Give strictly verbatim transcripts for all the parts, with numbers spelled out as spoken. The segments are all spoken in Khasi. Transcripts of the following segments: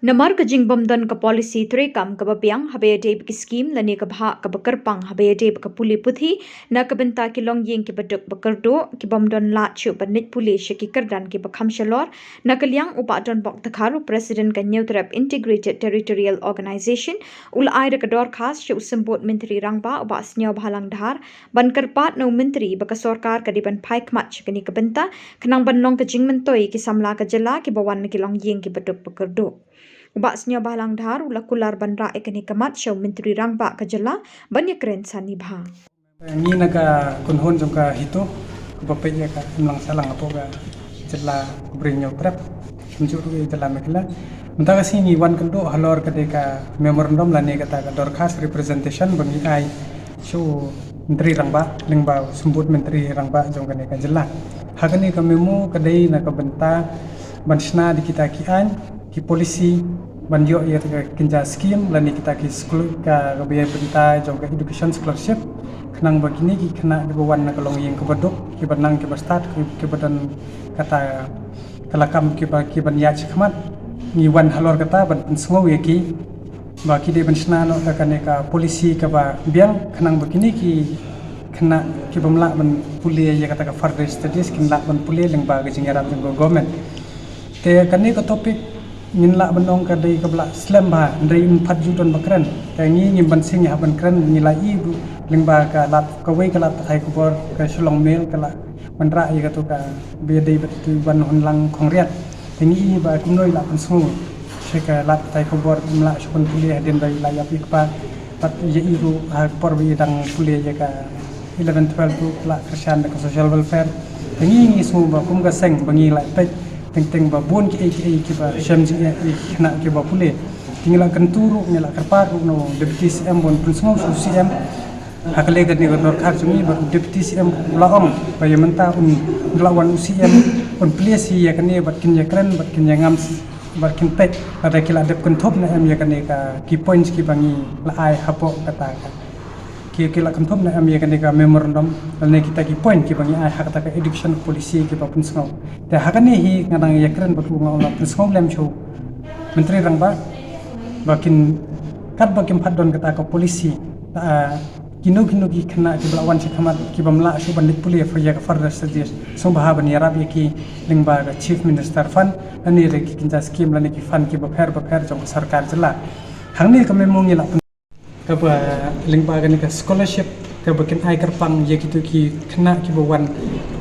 Namar ka jingbym don ka polisi treikam kaba biang haba ïadei bad ki skim lane ka bhah kaba kyrpang haba ïadei bad ka pule puthi na ka bynta ki longïing kiba duk ba kyrduh, ki bym don lad shuh ban leit pule sha ki kyrdan kiba kham shalor, na ka liang u Bah Donbok Dkhar, u President ka Hynñiewtrep Integrated Territorial Organization, u la ai da ka dorkhas sha u Symbud Myntri Rangbah, u Bah Sniawbhalang Dhar, ban kyrpad na u Myntri ba ka sorkar ka dei ban phai khmat sha kane ka bynta, khnang ban long ka jingmyntoi ïa ki samla ka jylla kiba wan na ki longïing kiba duk ba kyrduh. U Bah Sniawbhalang Dhar u la kular ban rah ïa kane ka mat sha u Myntri Rangbah ka jylla ban ïakren sani bha. Ngi na ka kynhun jong ka HITO, kaba peit ïa ka imlang sahlang hapoh ka jylla Bri Hynñiewtrep, kumjuh ruh ïa jylla Meghalaya. Mynta ka sngi ngi wan kynduh halor ka dei ka memorandum lane kata ka dorkhas, representation, ba ngi ai sha u Myntri Rangbah lyngba u Symbud Myntri Rangbah jong kane ka jylla. Ha kane ka memo ka dei na ka bynta ban shna da kita ki aiñ, ki polisi, ban ïoh ïa ka kynja skim lane kita ki skul, ka, kaba ïa bynta jong ka education scholarship, khnang ba kine ki khynnah kiba wan na ka longïing kaba duk, kiba nang kiba stad, ki, kiba don kata ka lakam kiba, kiban ïaid shakhmat. Ngi wan halor kata ban pynsngew ïa ki ba ki dei ban shna noh ka, kane ka polisi kaba biang, khnang ba kine ki khynnah kibym lah ban pule ïa kata ka further studies kin lah ban pule lyngba ka jingïarap jong ka government. Te kane ka topic ngin lah ban ong ka dei kaba la slem bha, hynrei ym pat ju don ba kren. Te ngi ngim ban sing ïa ban kren, ngi la ïohi lyngba ka lad, kawei ka lad pathai khubor ka Shillong Mail ka la wanrah ïa kato kaba ïadei bad uto u Banhunlang Khongriat. Te ngi ïohi ba kumno i la pynsngew sha ka lad pathai khubor, ym lah shuh ban pule hadien ba i la ïap ïa kpa. Bad ïa i ruh ha ka por ba i dang pule ïa ka eleven twelve ruh la kyrshan da ka social welfare. Te ngi ngi sngew ba kum ka seng ba ngi la peit teng teng ba bun kiei kiei kiba shem jingeh ïa ki khynnah kiba pule. Te ngi la kyntu ruh, ngi la kyrpad ruh na u Deputy CM ban pynsngew sha u CM. Ha ka lei kane ka dorkhar jong ngi bad u Deputy CM u la ong ba ïa mynta un da la wan u CM un plie sha ïa kane bad kin ïakren bad kin ïangam bad kin peit lada ki la dep kynthup ne em ïa kane ka ki points kiba ngi la ai hapoh kata ka ki, ki la kynthup ne em ïa kane ka memorandum lane kita ki point kiba ngi ai ha kata ka education policy kiba pynsngew. Te ha kane hi nga dang ïakren bad u, nga ong la pynsngew lem sha u Myntri Rangbah ba kin, katba kim pat don kata ka policy, ah, kino kino ki khynnah kiba la wan shakhmat kibym lah shuh ban leit pule ïa ka further studies, sngewbha ban ïarap ïa ki lyngba ka Chief Minister Fund lane da ki kynja skim lane ki fund kiba pher ba pher jong ka sorkar jylla. Hangne ka memo ngi la pyn- kaba lyngba kane ka scholarship kaba kin ai kyrpang ïa kito ki khynnah kiba wan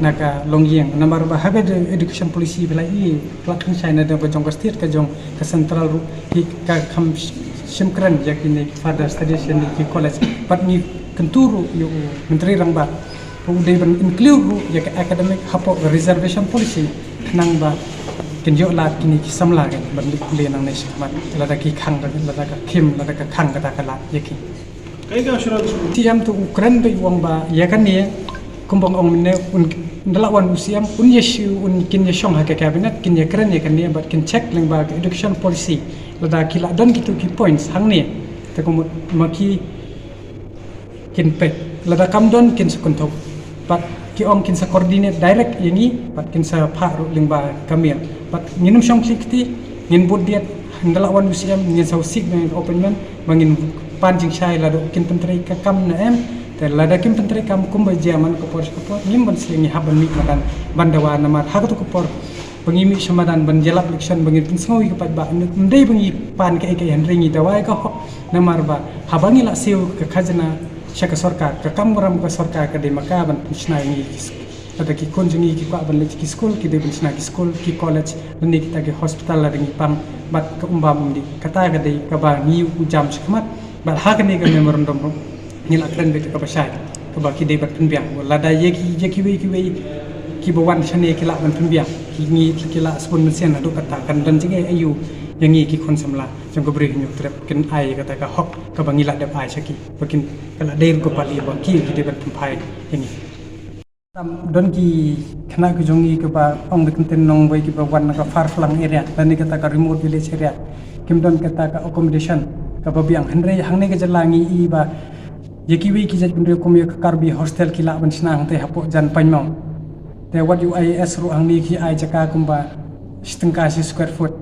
na ka longïing. Namar ba ha ka education policy ba la i, la tynshai na da ba jong ka state, ka jong ka central ruh ki ka kham shim kren ïa kine ki further studies, ïa kine ki college. Bad ngi kyntu ruh ïa u Myntri Rangbah ba u dei ban include ruh ïa ka academic hapoh ka reservation policy, khnang ba kin ïoh lad kine ki samla kan ban leit pule nangne shakhmat, lada ki khang, lada ka khim, lada ka khang kata ka lad ïa ki. Kaei ka assurance u CM? To u kren beit, u ong ba ïa kane kumba nga ong mynne, un, da la wan u CM un ïa shu, un kin ïa shong ha ka cabinet, kin ïa kren ïa kane bad kin check lyngba ka education policy. Lada ki la don kito ki points hangne, te kumno ma ki kin peit, lada kam don kin sa kynthup. Bad ki ong kin sa coordinate direct ïa ngi bad kin sa phah ruh lyngba ka mail. Bad ngin ym shong khlieh kti, ngin bud biang, hynda la wan u CM ngin sa seek appointment ba ngin pan jingshai lada kin pyntrei ka kam ne em. Te lada kim pyntrei kam kumba jia man ka por sha ka por, ngim ban shu, ngi hap ban mih madan ban dawa, namar ha kato ka por ba ngi mih sha madan ban ïalap election ba ngin pynsngew ïa ki paidbah, ym dei ba ngi pan kaei kaei, hynrei ngi dawa ïa ka hok. Namar ba haba ngi la siew ka khajna sha ka sorkar, ka kamram ka sorkar ka dei ma ka ban pynshna ïa ngi ki s-, lada ki khun jong ngi ki kwah ban leit ki skul, ki dei ban shna ki skul, ki college, lane kita ki hospital lada ngi pang. Bad ka um bam um dih, kata ka dei kaba ngi u jam shakhmat. Bad ha kane ka memorandum ruh ngi la kren beit kaba shai, kaba ki dei ban pynbiang. Lada ïa ki, ïa kiwei kiwei kiba wan shane ki lah ban pynbiang, ki, ngi ki lah sbun mynsiem haduh katta, kan don jingeh aïu ïa ngi ki khun samla jong ka Bri Hynñiewtrep, kin ai kata ka hok kaba ngi la dep ai sha ki, ba kin, ka la dei ruh ka pali ba ki, ki dei ban pynphai ïa ngi. Tam don ki khynnah ki jong ngi kiba ong da kyntien nongwei, kiba wan na ka far flung area lane kata ka remote village area, kim don kata ka accommodation kaba biang. Hynrei hangne ka jylla ngi i ba ïa kiwei ki jaitbynriew kum ïa ka Karbi hostel ki lah ban shna hangtei hapoh jan painmaw. Te wat u IAS ruh hangne ki ai jaka kumba shi tyngka shi square foot.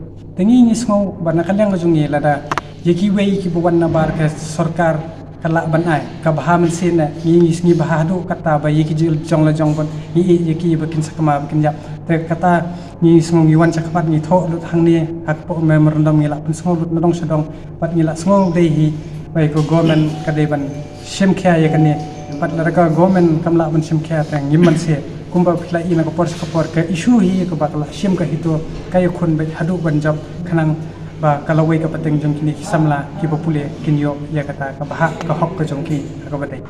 Te ngi ngi sngew ba na ka liang ka jong ngi lada ïa kiwei kiba wan na bar ka sorkar ka lah ban ai ka bha mynsiem, ngi ngi sngew bha haduh katta ba ïa ki jong la jong bad ngi ïa ki ba kin sakma ba kin ïap. Te kata ngi sngew ngi wan shakhmat ngi thoh lut hangne ha ka memorandum, ngi lah pynsngew lut na dong sha dong bad ngi lah sngew dei hi ba ïa ka government ka dei ban shim khia ïa kane. Bad lada ka government kam lah ban shim khia te ngim banse. Kumba phi la i na ka por sha ka por, ka issue hi kaba ka la shim ka HITO ka ïakhun beit haduh ban jop khnang ba ka lawei ka pateng jong kine ki samla kiba pule kin ïoh ïa kata ka bhah ka hok ka jong ki ha kaba dei.